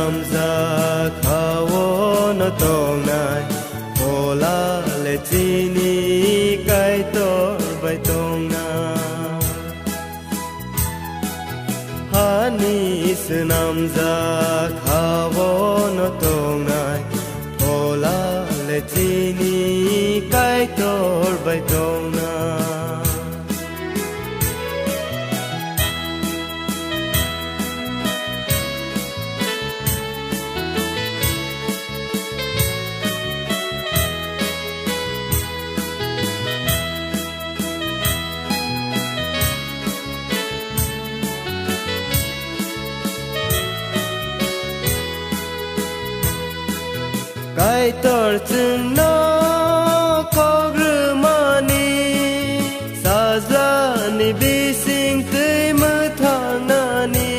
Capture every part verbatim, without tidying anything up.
Hamjak ha-o no tongnai, phola le chini Kaitor bai tongnai. Hani swnamjak ha-o no tongnai, phola le chini Kaitor bai tongnai. Kaitor chwngno kok rwmani, sajlani bising twi mwthangnani.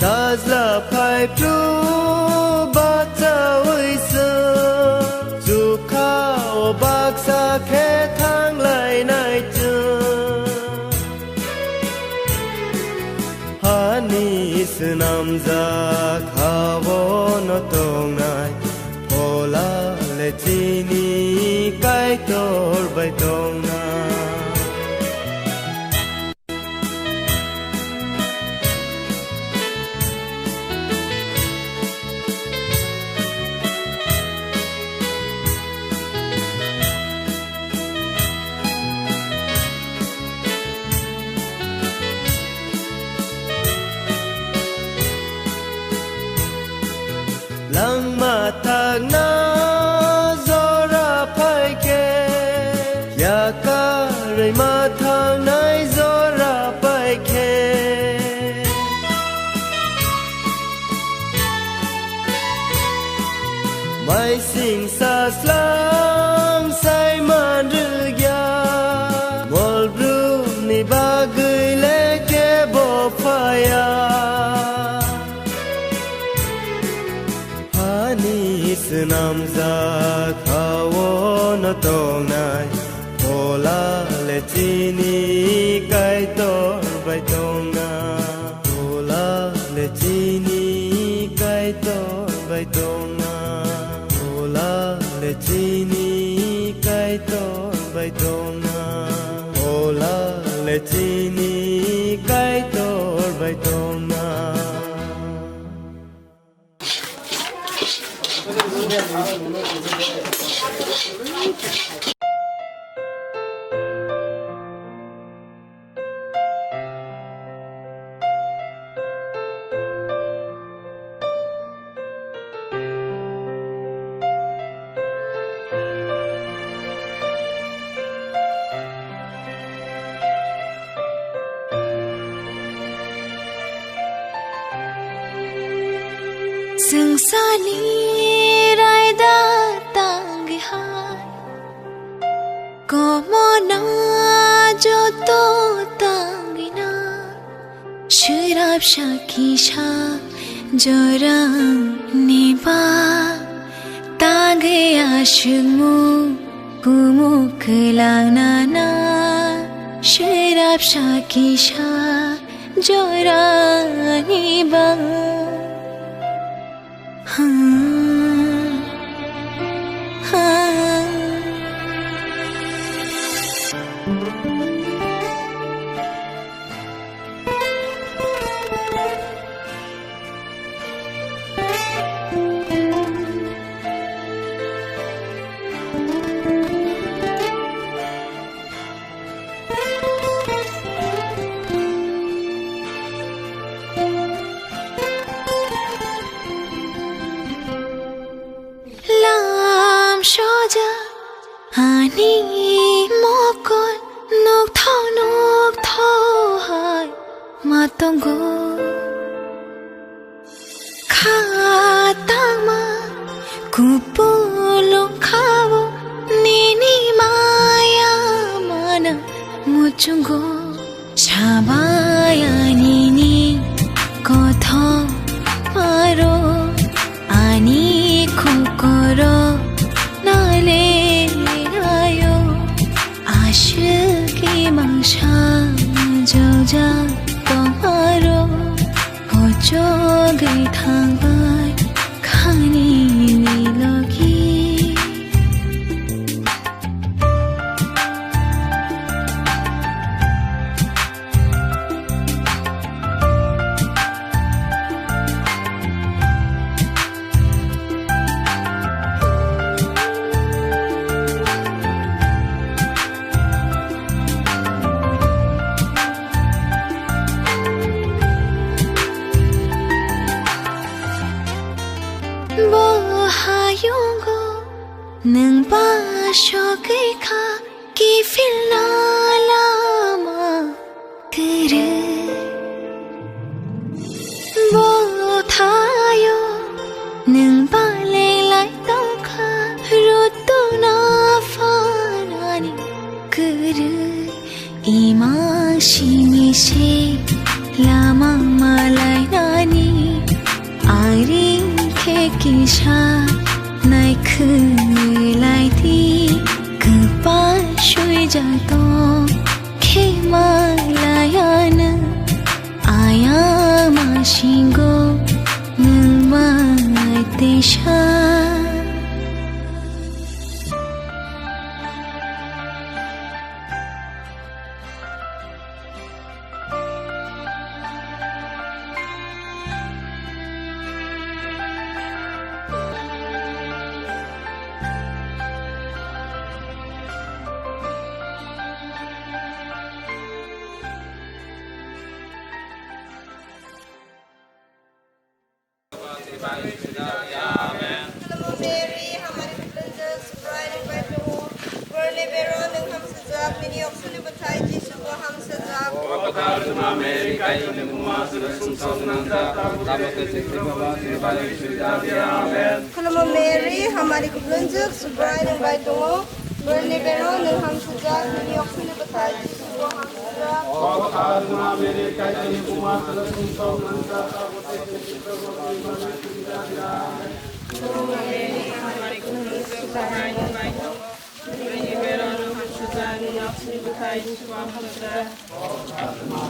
Sajla phai phru bachaui chwng, chukha o baksa khe thanglainai chwng. Hani swnamjak ha-o no tongnai, phola le chini Kaitor bai tongnai. Langma thangna jora phai khe, yakarwi ma thangnai jora pai khe. Maising saslang sai man rwgya, mol brumni bagwi le kebo phaya. Hani swnamjak ha-o no tongnai, phola le chini Kaitor bai tongnai. Phola le chini Kaitor bai tongnai. Phola le chini Kaitor bai tongnai. Phola le chini Kaitor bai tongnai. Swngcharni raida tangwi hai, komona joto tangwi na. Swrapsa kisa jorani ba tangwi aswkmung kumuk kwlangnana. Swrapsa kisa jorani ba. Lam soja ani mokol nokthok nokthok hai ma tongo. Kha tangma kupulung khao nini maya mana muchungo. Sabai ani ni kothok maro ani kokoro nale ayo aswk imang sa. Hayungo nwng ba sogwi kha kiphilna lama kwrwi. Bo thaio nwng ba lenglai tongkha rutuna phanani kwrwi. Ima simi se lama malainani ari khe kisa naikhwlai di kwpa sui jato khe malaiano aya masingo nwng mai teisa. Mary, hamari kuplungjak, Subrai nwng bai tongo. Borni bero nwng hamsajak, nini oksuni bwthai Jisu bo hamsajak. O kwthar Juma Mary, Kaitorni buma, chwngno sumsok nangjak, tabuk tei chwng thwiba ba chwngni bagwi swijak ya. Amen. Khulumo Mary, hamari kuplungjak, Subrai nwng bai tongo. Borni bero nwng hamsajak, nini oksuni bwthai Jisu bo hamsajak. O kwthar Juma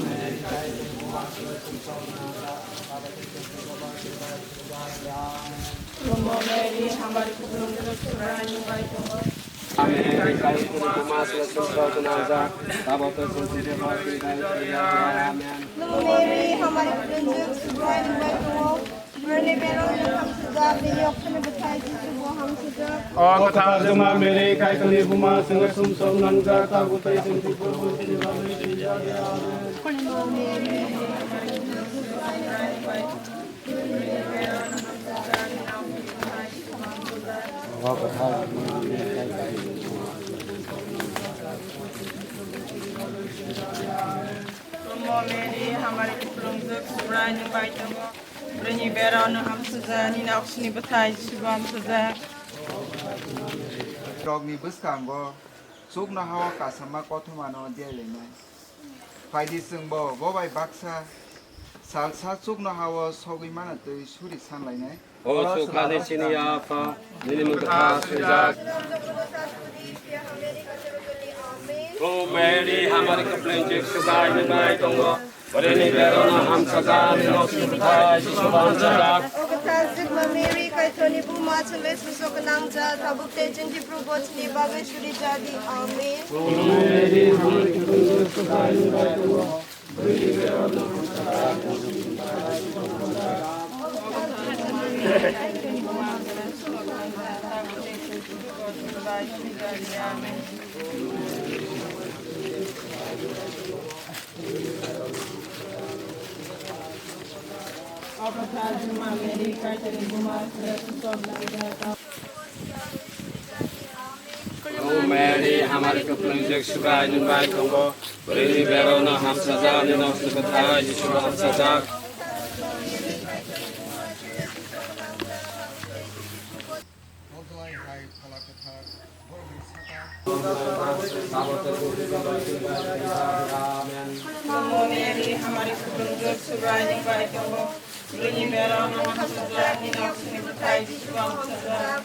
Mary, Kaitorni buma, chwngno sumsok nangjak, tabuk tei chwng thwiba ba chwngni bagwi swijak ya. Amen. Amen. Mary, hamari kuplungjak, Subrai nwng bai tongo. Borni bero nwng hamsajak, nini oksuni bwthai Jisu bo hamsajak. O kwthar Juma Mary, Kaitorni buma, chwngno sumsok nangjak, tabuk tei chwng thwiba ba chwngni bagwi swijak ya. Amen. Khulumo Mary, hamari kuplungjak, Subrai nwng bai tongo. Bwrwini bero nwng hamsajak, nini oksuni bwthai Jisu bo hamsajak. Rokni bwskango chuknohao kasamma kothomano delainai. Phaidi chwngbo bo bai baksa salsa chuknohao sogwi mano twi suri sanlainai. O Chuklani chini Apha, nini mung kwthar swijak. O Mary, hamari kuplungjak, Subrai nwng bai tongo. Bwrwini bero nwng hamsajak, nini oksuni bwthai Jisu bo hamsajak. O kwthar Juma Mary, Kaitorni buma, chwngno sumsok nangjak, tabuk tei chwng thwiba ba chwngni bagwi suri jadi. Amen. O Mary, hamari kuplungjak, Subrai nwng bai tongo. Bwrwini bero nwng hamsajak, nini oksuni bwthai Jisu bo hamsajak. Khulumo Mary, hamari kuplungjak, Subrai nwng bai tongo. Bwrwini bero nwng hamsajak, nini oksuni bwthai Jisu bo hamsajak.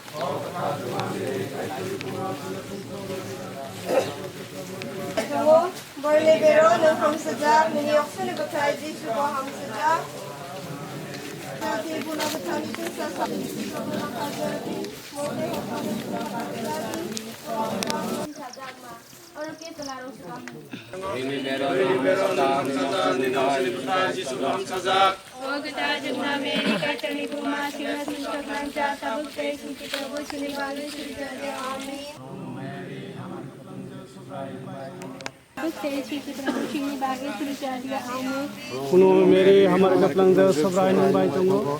Borni bero nwng hamsajak, nini oksuni bwthai Jisu bo hamsajak. Tei buna bwthani tungsa sa Khulumo Mary, hamari kuplungjak, Subrai nwng bai tongo.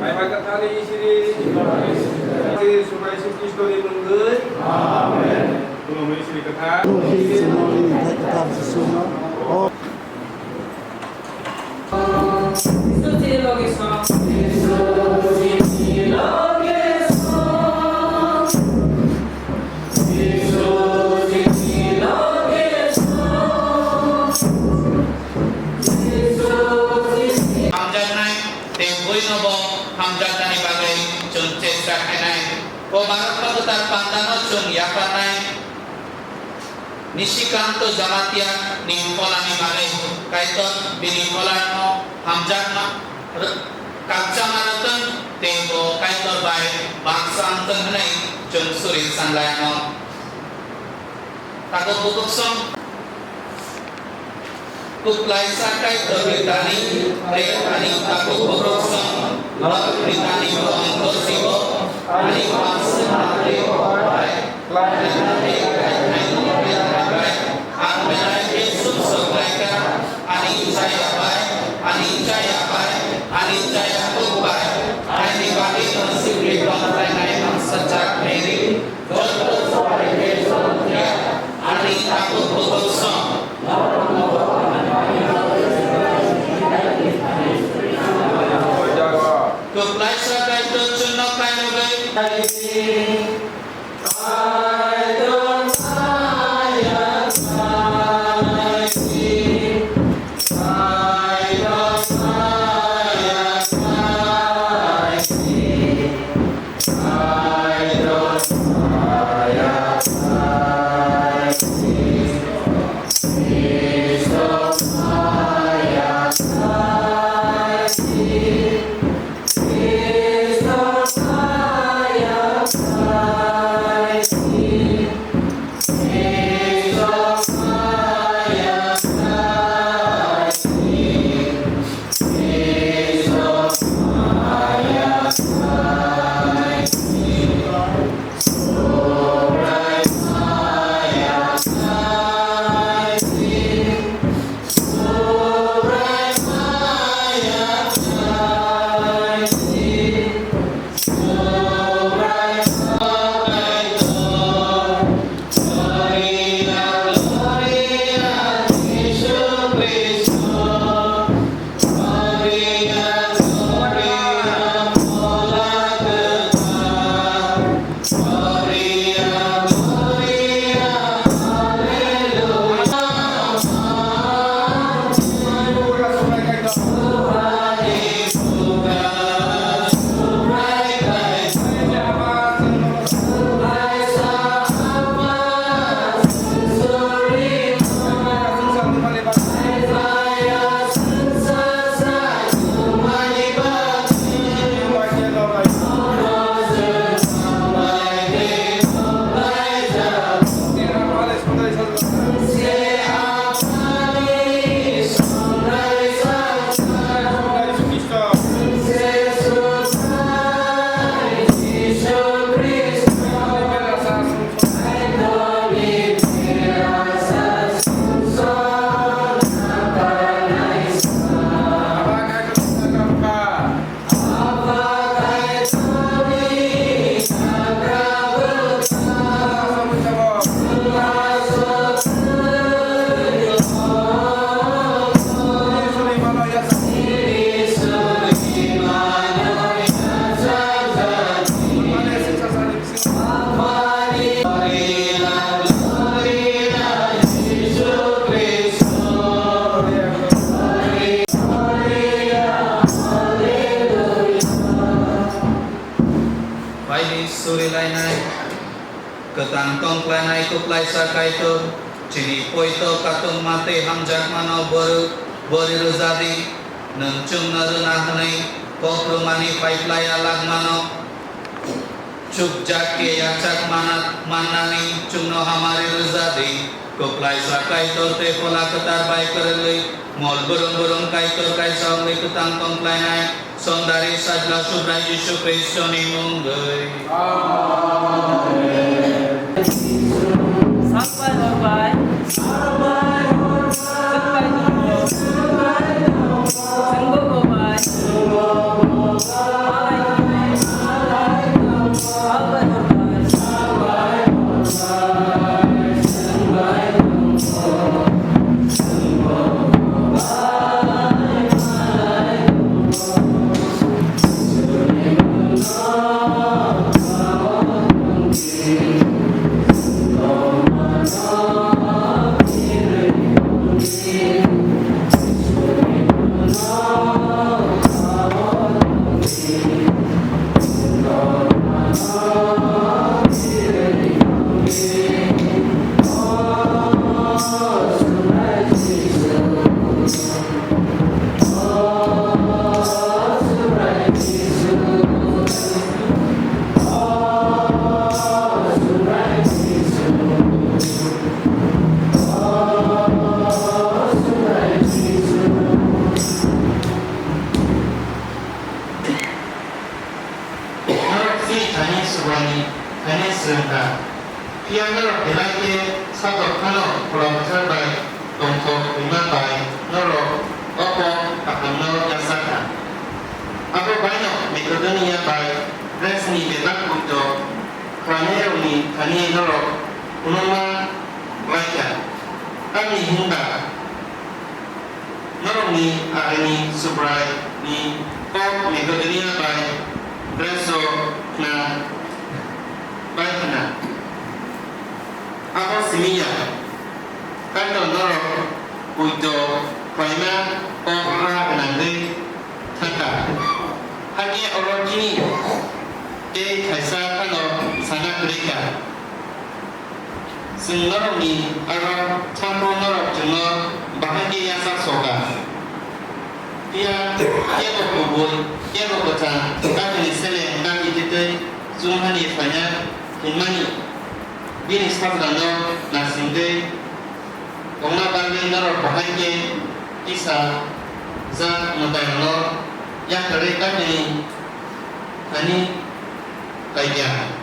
Mai mai kathar ni siri, siri Subai Jisu Kristoni mungwi. Amen. Khulumui siri kathar. Khulumui siri kathar Jisu no. Hamjaknai tei buino bo hamjaknani bagwi chwng chesta khainai. O Bharat Kwthar Pandano chwng yapharnai. Nishikanta Jamatia ni pholani bagwi Kaitor bini pholano hamjakma r-, kakchama rwtwng tei bo Kaitor bai baksa wngtwng hwnwi chwng suri sanlaianw. Tabuk bukuksong. Kwplaisa Kaitor ni tani, tei ani tabuk bukuksong, norok ni tani bo ang gosibo, ani pansukma tei bai, klainani tei khainani tei bai, ang belai khe sumsok laikha, ani chaya bai, ani chaya bai, ani chaya kuk bai, aini bagwi no sibri tong lainai ang sajak Mary. Joto suari Jesu ya, ani tabuk bukuksong. Kwplaisa Kaitor chwngno kainwi bai. Ang tongkhlainai kwplaisa Kaitor, chini poito katongma tei hamjakmano bor-, bori rwja di. Nwng chwngno rwna hwnwi kok rwmani phaiphlaiya langmano chukjak khe yachak mana-, mannani chwngno hamari rwja di. Kwplaisa Kaitor tei Phola Kwthar bai kwrwngwi mol brum brum Kaitor kaisa wngwi kwthang tongkhlainai. Sondari Sajla Subrai Jisu Khristoni mungwi. Amen. Salbai horbai. Chwngbai tongo. Chwngbo bobai. Salbai horbai. Norok chini thani Subraini thani srwng kha. Phiya norok belai khe satok phano Phola Bwthar bai tongthok rwima bai norok o kok kahamno yachak kha. Abo baino Makedonia bai Gresni bebak poito khlainairokni thani norok phunukma lai kha. Tamni hwn ba norokni agini Subraini kok Makedonia bai Greso khna bai khna. Abo simi ya, Kaitor norok poito khlaima kok ha gwnangwi thang kha. Hakhe oro chini tei thaisa phano sana kwrwi kha. Chwng norokni aro thanbo norok chwngno bahai khe yachak soka. Phiya kebo kubui, kebo kwthang, Kaitorni seleng kaki twtwi chumhani phaina hwnmani bini sajlano naisingwi tongna bagwi norok bahai khe tisa jak mwtairokno yakarwi Kaitorni thani khaikha.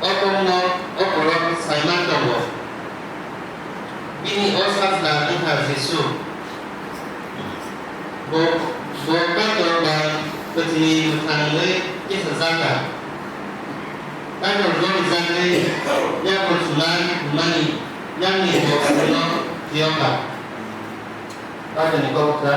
O kokno o borok sai man tongo. Bini o sajla wngkha Jisu. Bo, bo Kaitor bai kwthwini mwthangwi tisajak kha. Kaitor gori jagwi yakung sunai hwnmani yakni bo chwngno phiyokha. Kaitorni kok wngkha.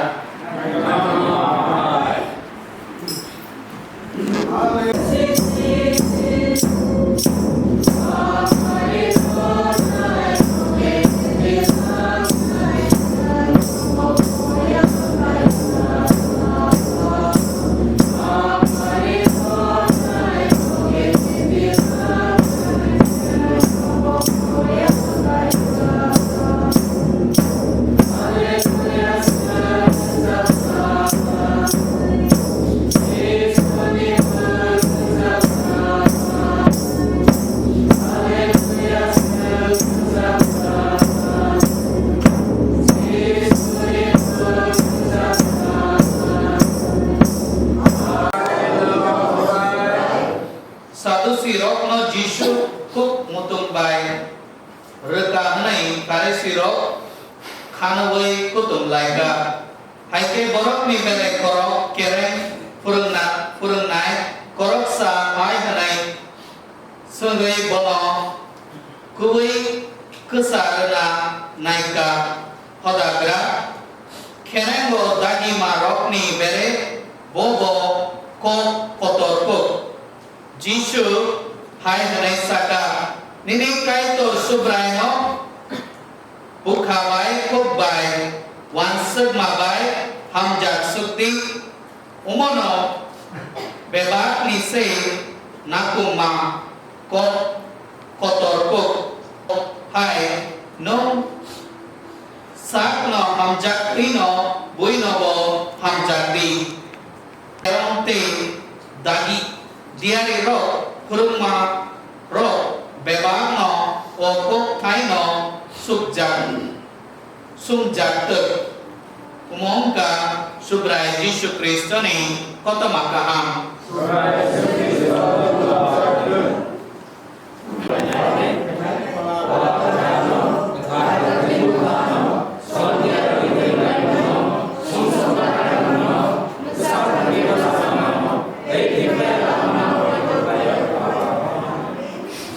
Sadusi rokno Jisu kuk mutung bai rwkha hwnwi Pharisirok khanwi kutung lai kha. Hai khe borokni belai khorok kereng phwrwngna-, phwrwngnai khoroksa hai hwnwi swngwi bono kubui kwsa rwna nai kha. Hodagra, kherengo dagimarokni bere bo bo kok kotor kuk. Jisu hai hwnwi sa kha, "Nini Kaitor Subraino bwkha bai, kuk bai, uansukma bai hamjak suk di, omono bebakni se nakukma kok Kotor kuk hai nwng sakno hamjak twi no buino bo hamjak di. Ayong tei dagi diari rok phwrwngma rok bebak no o kok thai no sukjak. Sumjak twk. Omo wngkha Subrai Jisu Khristoni kothoma kaham.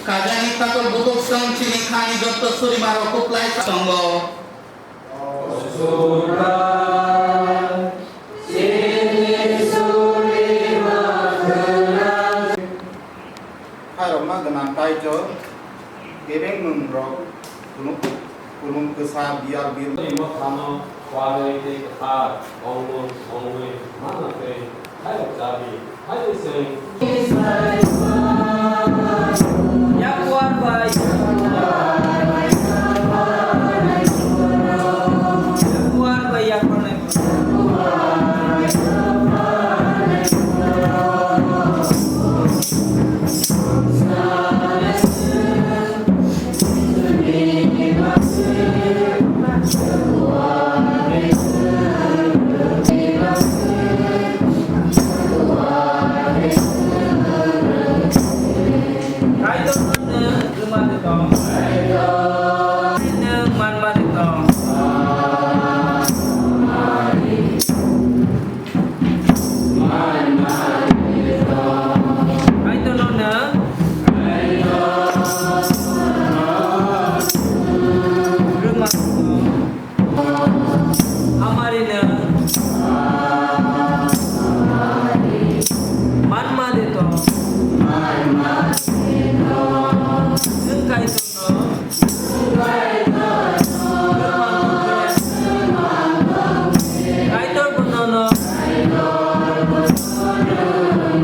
Kajani takhuk bukhuk song chini khani jotto surimarok kuplai tongo. Khairokma gwnang Kaitor, kebeng mwngrok, kulum, kulum kwsa biyal bir. Ni mothano, kwarwi tei kwthar, ongmung, ongmwi, manna tei Kaitor nwng rwmani tong. Nwng manmani tong. Kaitor no nwng rwmani tong. Hamari nwng manma de tong. Nwng Kaitor no. Kaitor bono no.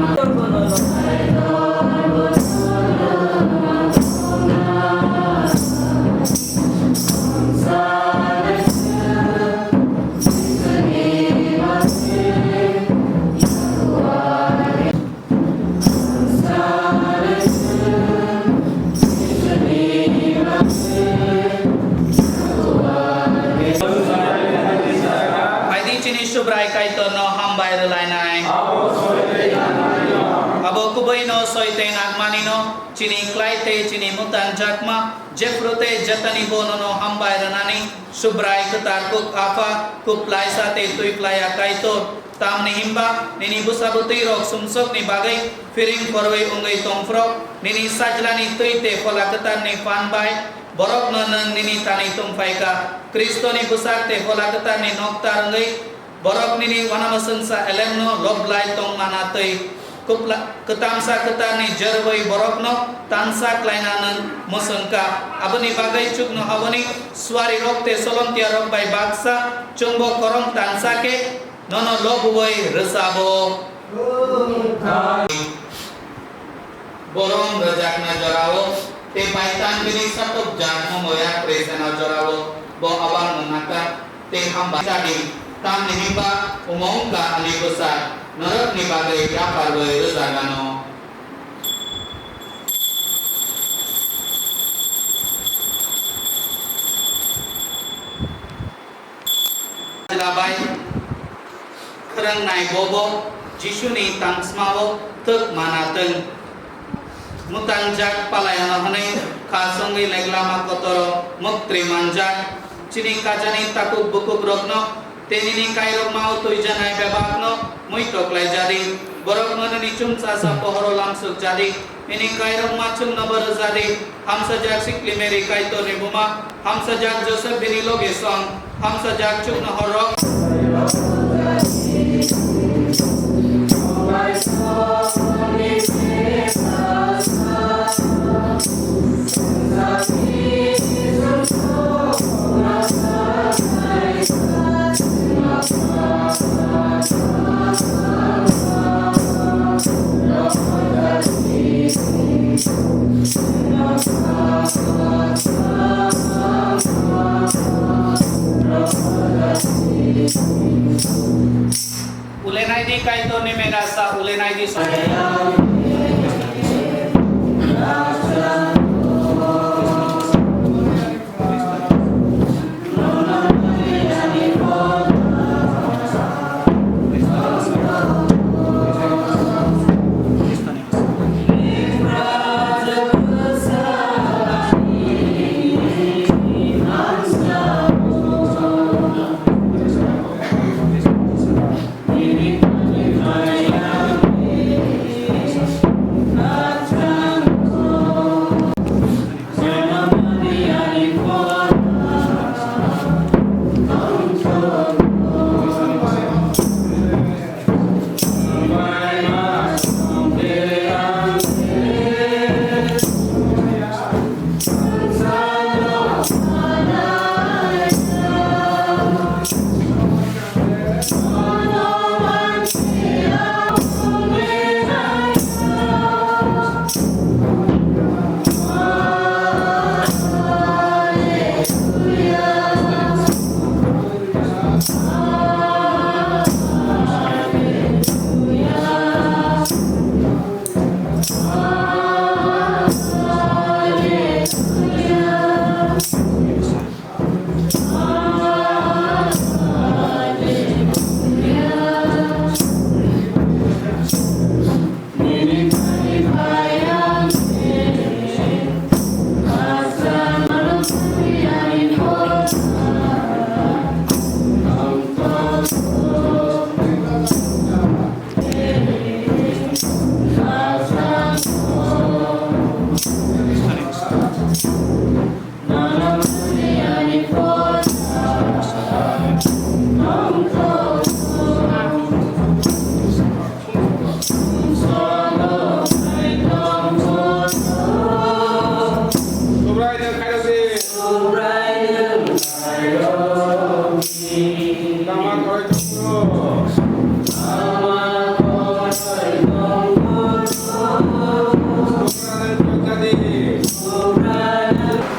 Kaitor bono no. Phaidi chini Subrai Kaitorno hambai rwlainai. Abo kubui no soi tei nangmani no chini klai tei chini mutan jakma jephru tei jetani bono no hambai rwnani Subrai kwtal kuk Apha kuplaisa tei twi phlaiya Kaitor. Tamni himba nini bwsa bwtwi rok sumsokni bagwi phiring phorwi wngwi tongphrok, nini sajlani twi tei phola kwtalni phan bai borokno nwng nini thani tungphaikha. Khristoni bwsak tei phola kwtalni noktar wngwi borok nini uanamasingcha elemno lob lai tongmana twi kwpla-, kwtamsa kwtalni jwerwi borokno tansa klaina nwng mwswngkha. Aboni bagwi chuknohaboni suarirok tei solomtiyarok bai baksa chwngbo korong tansa khe nono lobuwi rwchabo. Borom rwjakna jorao tei bai tangwini satokjak momoya presena jorao bo abang nangkha tei hamba jadi, tamni himba omo wngkha ani bwsa norokni bagwi yapharwi rwjaknano. Jila bai khwrwngnai bobo Jisuni tangsmao thwk mana twng. Mutangjak palayano hwnwi kha chwngwi leglama kotoro muktri manjak. Chini kajani takhuk bukhukrokno tei nini kairokmao twijanai bebakno muitok laijadi. Borokno nini chwngsacha pohoro lamsukjadi. Nini kairokma chwngno bo rwjadi, hamsajak sikli Mary Kaitorni buma, hamsajak Joseph bini logi song, hamsajak chuknohorrok.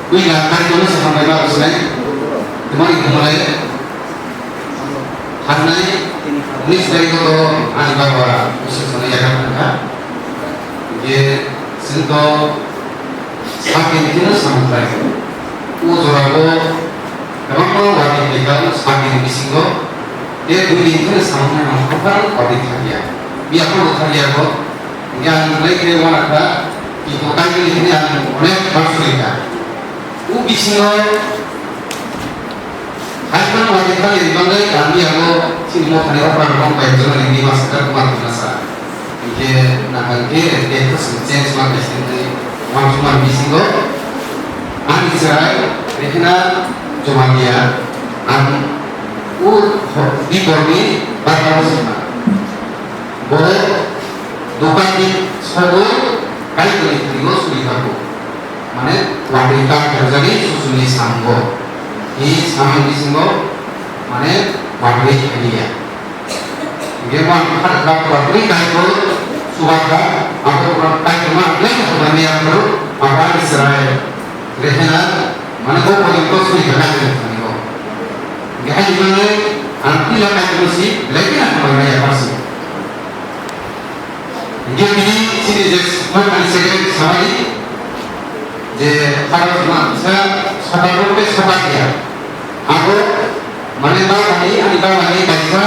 Wngkha kaitorno sakham bai ma rwsnai, tongmani thumnai, thangnai, unis tarikh o ani baba Iswar sano yakarkha. Hwnkhe chwng to sakni bisingo samung khlai. O jorao kwbangma watwi khlaikha, sakni bisingo tei buini bisingo samung khlai mano, kwbangma watwi thangya. Biya phano thangya bo. Hwnkhe ang belai khe uanakha, tito kainwini hwnwi ang onek bar surikha. O bisingo Haiphano haiphano ni bagwi ang yago chini mothani okra rok bai jora ni bima sakha Kumar Dimasa. Hingke nahal khe khe to sini change ma kaisa ni uansukma ni bisingo ani chwrai Rehena Jomalia ang o biporni bagwi sima. Borok dokanni sogwi kaitorni thani-o suri thango. Mane, watwi kak kherjani susuni samung. Hi samung bisingo, mane, watwi khailiya. Hingke bo ang kha kha watwi kaitor subakha, abo oro kaitorma ang belai khe hamjaknai yapharo, abo ani chwrai. Rehena, mane bo porjonto suri kha kaitorni thani-o. Hingke hai manai ang tila kaitorno si, belai kheno hamjaknai yapharsi. Hingke bini chini je sukma kani secretary samani je kharo sukma kisa sotabrok tei sotakya. Abo mane babani, ani babani kaisa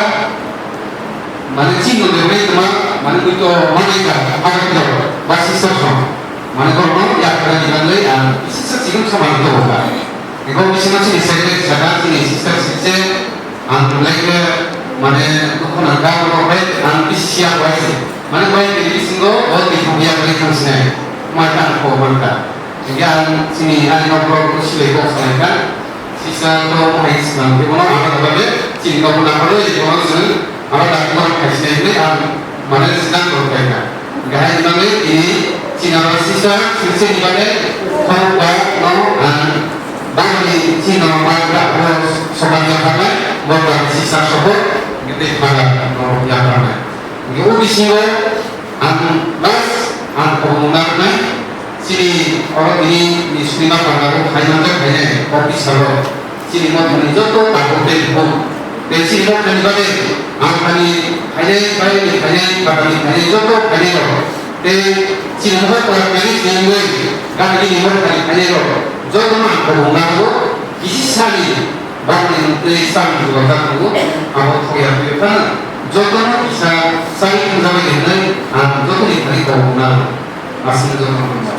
mane chini rwgwi tongma mane buito manai ka hagra kisa ba sister song. Mane borokno yaphara ni bagwi ang kisa chikon samani tongo ba. Eko bisingo chini secretary saka chini sister sise. Ang belai khe, mane, dukhu nangkha, omo bai ang bisi siya bai se. Mane, bai bini bisingo, o twi thangya bai thang sinai. Mai tang kho man ta. Hingke ang chini ani nok borok no silai kok sanai kha. Sisa to hai sinang ke bono ang ta ba de, chini nok na paro ye bono sung, ang ta ko khai sinai ne ang Mane, siddhanto rwkhaikha. Hingke hai wngmani tini chini oro sisa, sisa ni bagwi khorokba no ang bangni chini oro ma dak bo sokan yapharnai, bo dak sisa sopor, hingke tei phaga no yapharnai. Hingke o bisingo ang last ang khoroknwi narwknai, chini oro tini ni sunima panda bo khai manjak khainai, office salo. Chini mothani joto tabuk tei bukhuk. Tei chini mothani bagwi ang ani phainai, baireni phainai, phatani phainai joto phainai rok. Tei chini mohor kwrak nani chini wngwi gahini mothani phainai rok. Jotono ang kobong nago, kisi sani bakni tei chang jugal jak tongo, abo thokya twi phano jotono kisa chai thangjabai hinwi ang jotoni thani kobong nago. Aswk jotono hambai.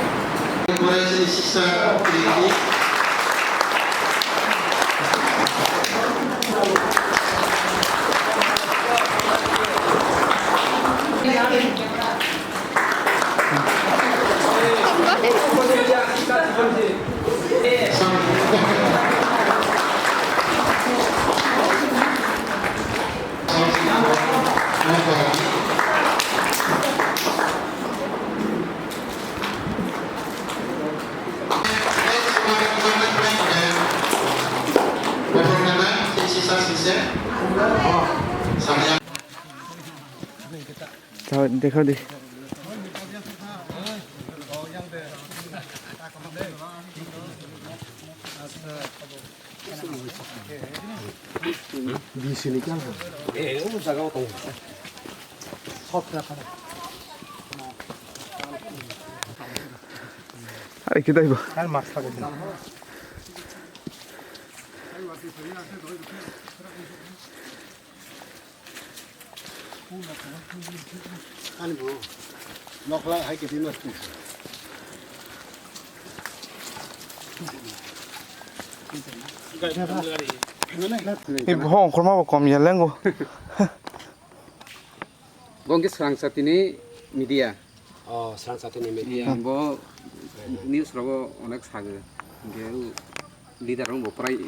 Chao, dekha di. Ari kidai ba. Ani bo nokla hai khe twi mas twi. Ni bo ongkhorma bo kom ya lengo. Bo hwnkhe swrang satini media. Oh, swrang satini media. Bo news rogo onek sago. Hwnkhe leader rok bo prai